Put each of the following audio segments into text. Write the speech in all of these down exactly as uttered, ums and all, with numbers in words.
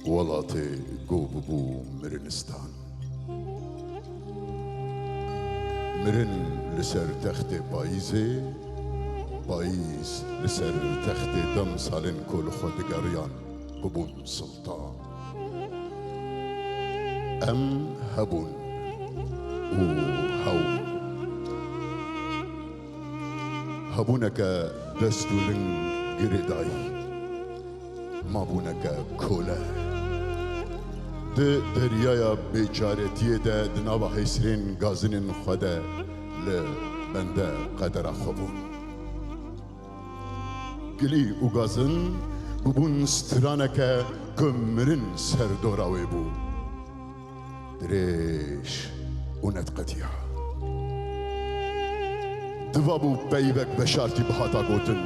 Welatê ku bûbû mirinistan. Mirin li ser textê payîzê, payîz li ser textê demsalên ku li xwe digeriyan bûbûn sultan. Em hebûn û hewn. Hebûneke dest û ling girêdayî, mabûneke kole. Di deryaya bêçaretiyê de di nava hêsirên gazinên xwe de li bende qedera xwe bûn. Gilî û gazin bûbûn straneke ku mirin ser dora wê bû. Dirêj û netqetiya. Divabû peyvek veşartî bihata gotin.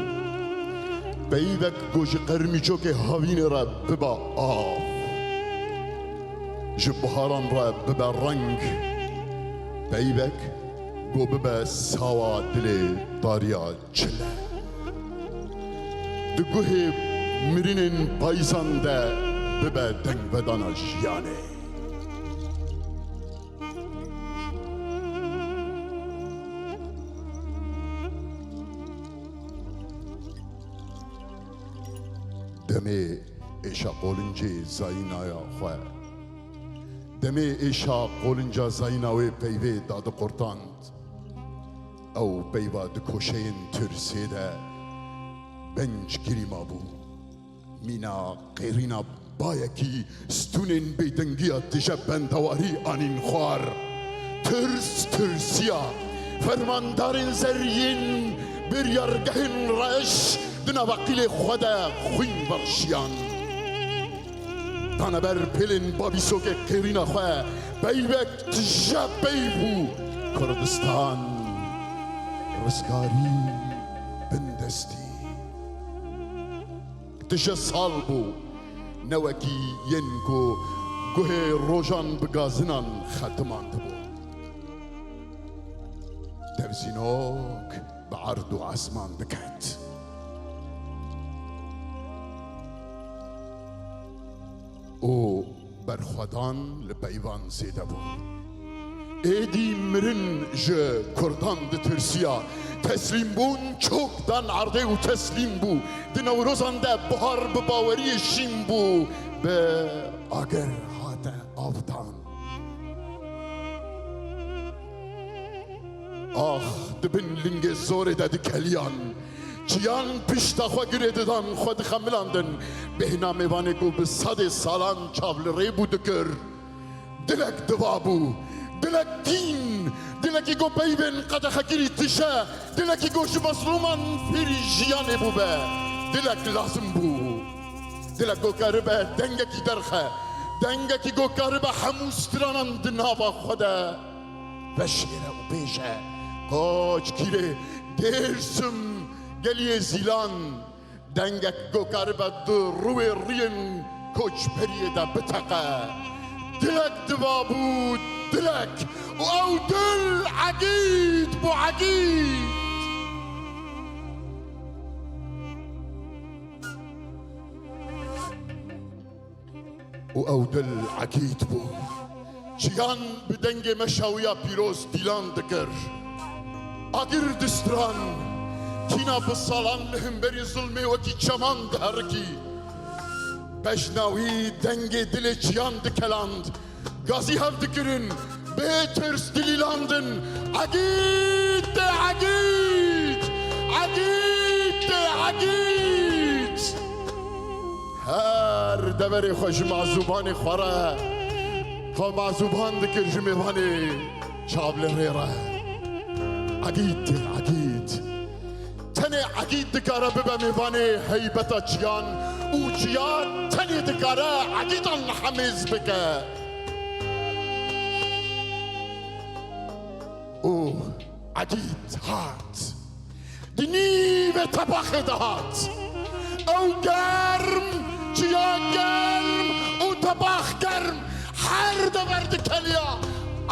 Peyvek ku ji qermîçokê havînê re biba av. Ji biharan re bibe reng. Peyvek ku bibe sawa dilê dariya çile. Di guhê mirinên payîzan de bibe dengvedana jiyanê. Demê êşa qolincê zayînaya xwe. Demê êşa qolinca zayîna wê peyvê dadiqurtand. Ew peyva di koşeyên tirsê de bencgirî mabû. Mîna qêrîna bayekî stûnên bêdengiya tije bendewarî anîn xwar. Tirs tirsiya fermandarên zerrîn, biryargehên reş di nava qîlê xwe de xwîn verşiyan. Dane ber pêlên babîsokê qêrîna xwe, peyvek tije peyv bû. Kurdistan, rizgarî, bindestî. Tije sal bû, ne wekî yên ku guhê rojan bi gazinan xetimandibû. Tevzînok bi erd û esman diket. Û berxwedan li peyvan zêde bû. Êdî mirin ji kurdan ditirsiya. Teslîmbûn çok dan erdê û teslîm bû. Di Newrozan de buhar bi baweriyê şîn bû. Bi agir hate avdan. Ax, di bin lingê zorê de dikeliyan. Çiyan pişta xwe girê didan, xwe dixemilandin. Bêhna mêvanê ku bi sedê salan çav li rê bû dikir. Dilek diva bû. Dilek kîn. Dilekî ku peyvên qedexekirî tije. Dilekî ku ji mezlûman fêrî jiyanê bûbe. Dilek lazim bû. Dilek ku karibe dengekî derxe. Dengekî ku karibe hemû stranan di nava xwe de veşêre û bêje, Koçgirê Dêrsim, geliyê Zîlan, dengek ku karibe di rûyê rûyên koçberiyê de biteqe. Dilek diva bû, dilek, û ew dil egîd bû, egîd. Û ew dil egîd bû. Çiyan bi dengê meşawiya pîroz dîlan dikir. Agir distran, kîna bi salan li hemberî zilmê wekî çeman diherikî. Bejna wî dengê dilê çiyan dikeland. Gazî hev dikirin, bê tirs dilîlandin. Egîd tê egîd! Egîd tê egîd! Her deverê xwe ji mazûbanê xwe re xwe mazûban dikir ji mêvanê çav li rê re. Egîd tê egîd. Tenê egîd dikare bibe mêvanê heybeta çiyan û çiya tenê dikare egîdan hemêz bike. Û egîd hat. Di nîvê tepaxê de hat. Ew germ, çiya germ û tepax germ her dever dikeliya.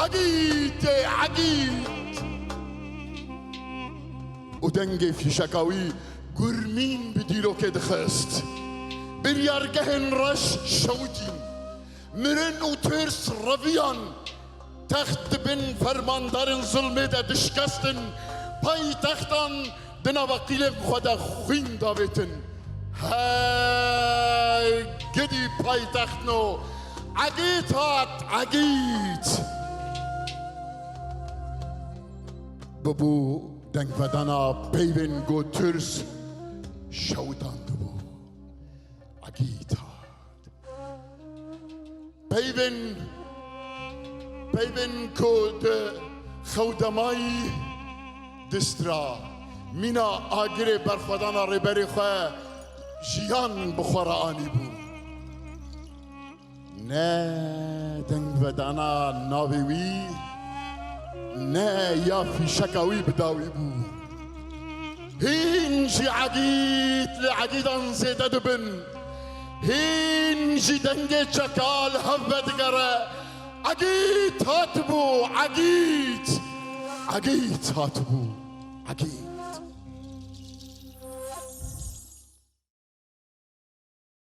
Egîd tê egîd. Û dengê fîşeka wî gurmîn bi dîrokê dixist. Biryargehên reş şewitîn. Mirin û tirs reviyan. Text di bin fermandarên zilmê de dişkestin. Paytextan di nava qîlên xwe de xwîn davêtin. Hey gidî paytextno, Egîd hat, Egîd! Bibû dengvedana peyvên ku tirs şewitandibû. Egîd hat. Peyvên, peyvên ku di xew de mayî distra, mîna agirê berxwedana rêberê xwe jiyan bi xwe re anîbû. Ne dengvedana navê wî, ne ya fîşeka wî bi dawî bû. Hîn jî Egîd li Egîdan zêde dibin. Hîn jî dengê çeka li hev vedigere. Egîd hatibû, Egîd! Egîd hatibû, Egîd!